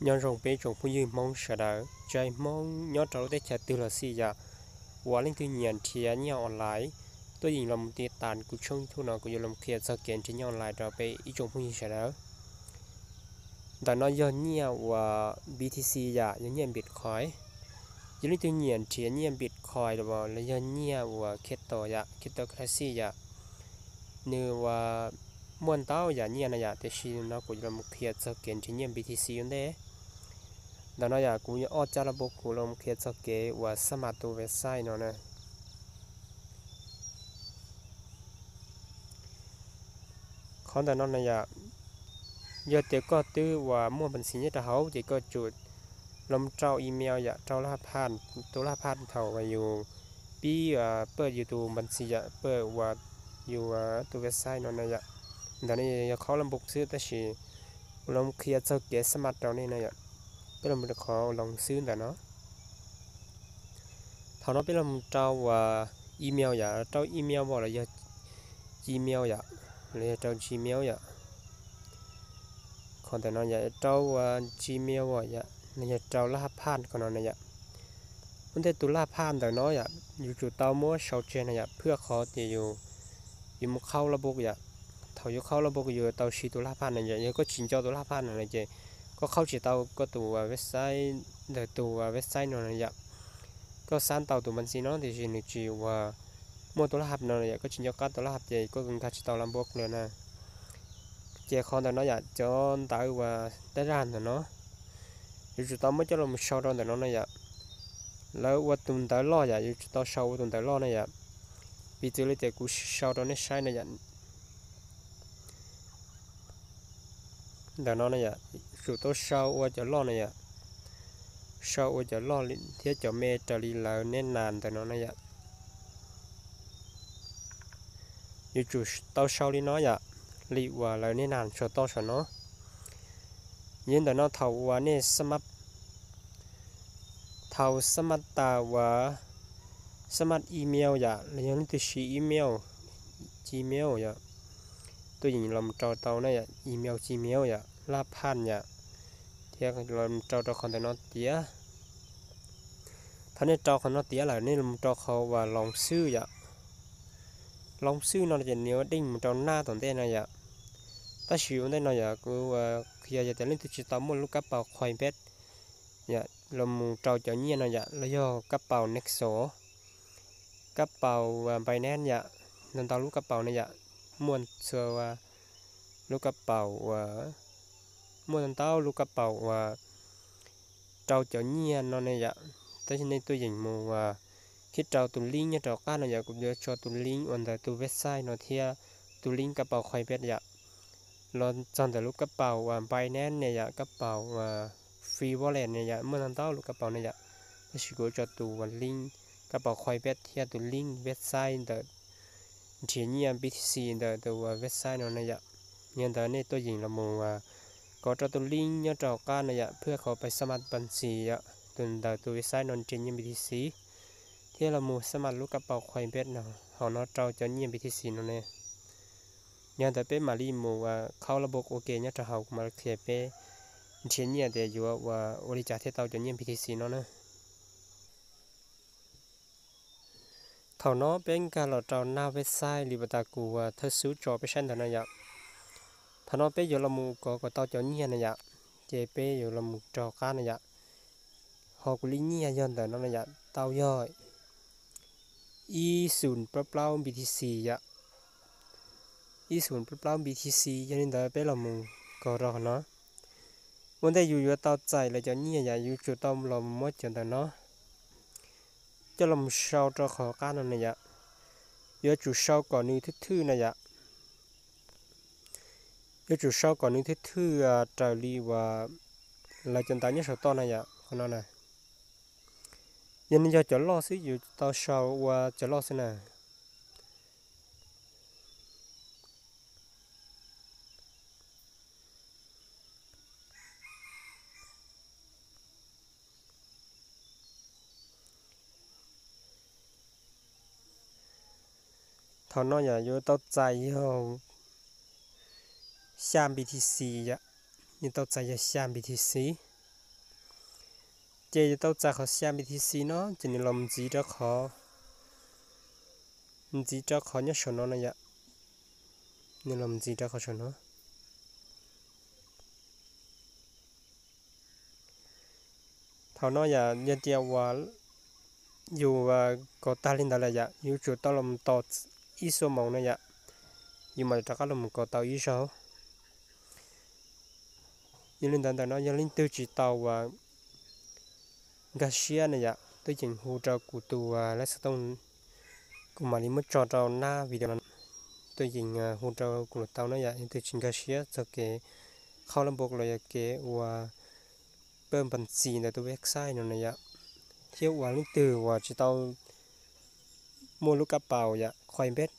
Nyob zoo peb tsoom phooj ywg Hmoob sawv daws, tsis hais Hmoob nyob rau lub teb chaws twg los xij yom, uas leej twg nyiam nrhiav nyiaj online, tuaj yeem los mus tiv tas kuv tshooj YouTube no, kuv yuav los mus qhia txog kev nrhiav nyiaj online rau peb ib tsoom phooj ywg sawv daws. Ntawm no yog nyiaj uas B T C yom, yog nyiaj Bitcoin. Yog leej twg nyiam nrhiav nyiaj Bitcoin los yog nyiaj uas crypto yom, cryptocurrency yom, nws uas muaj ntau yam nyiaj no yom, tiam sis no kuv yuav los mus qhia txog kev nrhiav nyiaj B T C ua ntej. Ntawm no yom, kuv yuav ob caj los npog kuv los mus qhia txog kev uas xab mas tus website no na. Qhov ntawm no na yom, yog tias koj twb uas muaj npa ntxis nyob rau hauv ces koj tsum los rau email yom, rau laj phaj, tus laj phaj thaum uas yus pib paj yus tus npa ntxis yom, paj uas yus tus website no na yom. Ntawm no yog qhov los npog xwb tab sis los qhia txog kev xab mas rau nej na yom. Peb los qhov los xwb ntawm no. Thaum no peb los rau uas email yom, rau email los yog Gmail yom, los yog rau Gmail yom. Qhov ntawm no yom, rau uas Gmail yom, los yog rau laj phaj qhov no na yom. Ua ntej tus laj phaj ntawm no yom, yus tsum tau muab sau tseg na yom, phwj qhov tias yus, yus mus qhaub laj npog yom. Thaum yus qhaub laj npog yus tau siv tus laj phaj no yom, yog koj tsis nco tus laj phaj no lawm ces koj qhaub tsis tau koj tus website, ntawm tus website no na yom. Koj xab tau tus npa ntxis no tiam sis nws tsis uas muaj tus laj phaj no yom, koj tsis nco qab tus laj phaj ces koj nkag tsis tau laj npog lawm na. Ces qhov ntawm no yom, cov ntawv uas dab zaj ntawm no, yus tsum tau muab coj los sau rau ntawm no na yom. Lawv ua tus ntawv loj yom, yus tsum tau sau ua tus ntawv loj na yom. Piv txwv li tias kuv sau rau nej saib na yom. Ntawm no na yom, tsum tau sau ua cov loj na yom. Sau ua cov loj thiab cov me raws li lawv neb nas ntawm no na yom. Yus tsum tau sau li no yom, li uas lawv neb nas saum toj saum no. Yog ntawm no thaum uas nej xab mas, thaum xab mas tas uas xab mas email yom, los yog leej twg siv email, Gmail yom, tuaj yeem los rau tau na yom, email Gmail yom, laj phaj yom, thiab los rau rau qhov ntawm no tiav. Thaum nej rau qhov no tiav lawm nej los rau qhov uas loos xwb yom. Loos xwb no ces nws yuav deej mus rau nab tom ntej no yom. Tab sis ua ntej no yom, kuv qhia yog tias leej twg tsis tau muaj lub kab paus Coinbase yom, los mus rau cov nyiaj no yom, los yog kab paus Nexo, kab paus Binance yom, ntau ntau lub kab paus no yom, muaj txhua lub kab paus uas, muaj ntau ntau lub kab paus uas rau cov nyiaj no ne yom. Tab sis nej tuaj yeem mus uas, thiab rau tus link nyob rau qab no yom, kuv yuav tso tus link uas ntawm tus website no thiab tus link kab paus Coinbase yom. Los txog ntawm lub kab paus uas Binance ne yom, kab paus uas Free Wallet ne yom, muaj ntau ntau lub kab paus ne yom. Tab sis kuv yuav tso tus uas link kab paus Coinbase thiab tus link website ntawm nrhiav nyiaj B T C ntawm tus uas website no ne yom. Yog ntawd nej tuaj yeem los mus uas kov rau tus link nyob rau qab no yom, phwj qhov pais xab mas npa ntxis yom, tus ntawm tus website no nrhiav nyiaj B T C, thiab los mus xab mas lub kab paus Coinbase no, hauv no rau cov nyiaj B T C no ne. Yog ntawd peb mam li mus uas qhaub laj npog ua ke nyob rau hauv kuv mam li qhia peb nrhiav nyiaj tias yuav uas ua li cas thiaj tau cov nyiaj B T C no na. Thaum no peb nkag los rau nab website li uas tas kuv uas thawj xub tso peb saib ntawm no yom. Thaum no peb yuav los mus kov kom tau cov nyiaj na yom, ces peb yuav los mus rau qab na yom. Ho kuv li nyiaj yog ntawm no na yom, tau yog ib xus plaub plaub B T C yom. Ib xus plaub plaub B T C, yog li ntawd peb los mus kov rau qhov no. Ua ntej yus yuav tau txais lawv cov nyiaj yom, yus tsum tau los muab cov ntawm no coj los mus sau rau qhov qab no na yom. Yuav tsum sau kom nws thwj thwj na yom. Yuav tsum sau kom nws thwj thwj raws li uas lawv cov ntawv nyob saum toj na yom, qhov no na. Yog nws yog cov loj xwb yus tau sau ua cov loj xwb na. Thaum no yom, yuav tau txais yog xya B T C yom, yuav tau txais yog xya B T C. Ces yuav tau txais qhov xya B T C no ces nws los ntxiv rau qhov, ntxiv rau qhov nyob saum no no yom. Nws los ntxiv rau qhov saum no. Thaum no yom, yog tias uas yus kov tag li ntawd lawm yom, yus tsum tau los tos ib xuab moos no yom, yus mam rov qab los kov tau ib zaug. Yog li ntawd ntawm no yog leej twg tsis tau uas nkag siab na yom, tuaj yeem hu rau kuv tus uas lab xov tooj, kuv mam li muab tso rau nab video no. Tuaj yeem hu rau kuv los tau na yom, yog leej twg tsis nkag siab txog kev qhau lab npo los yog kev uas paj npas txis ntawm tus website no na yom, thiab uas leej twg uas tsis tau muaj lub kab paus yom, Coinbase,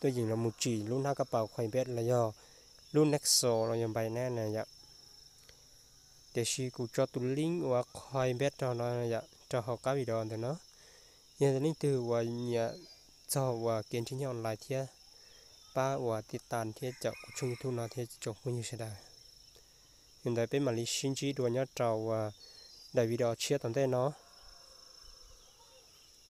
tuaj yeem los mus tsim lub hnab kab paus Coinbase los yog lub Nexo los yog Binance na yom. Tiam sis kuv tso tus link uas Coinbase rau no yom, rau hauv qab video ntawm no. Yog leej twg uas nyiam txog uas kev nrhiav nyiaj online thiab pab uas tiv tas thiab caum kuv tshooj YouTube no thiab tsoom phooj ywg sawv daws. Yog li ntawd peb mam li sib ntsib dua nyob rau uas daim video tshiab tom ntej no.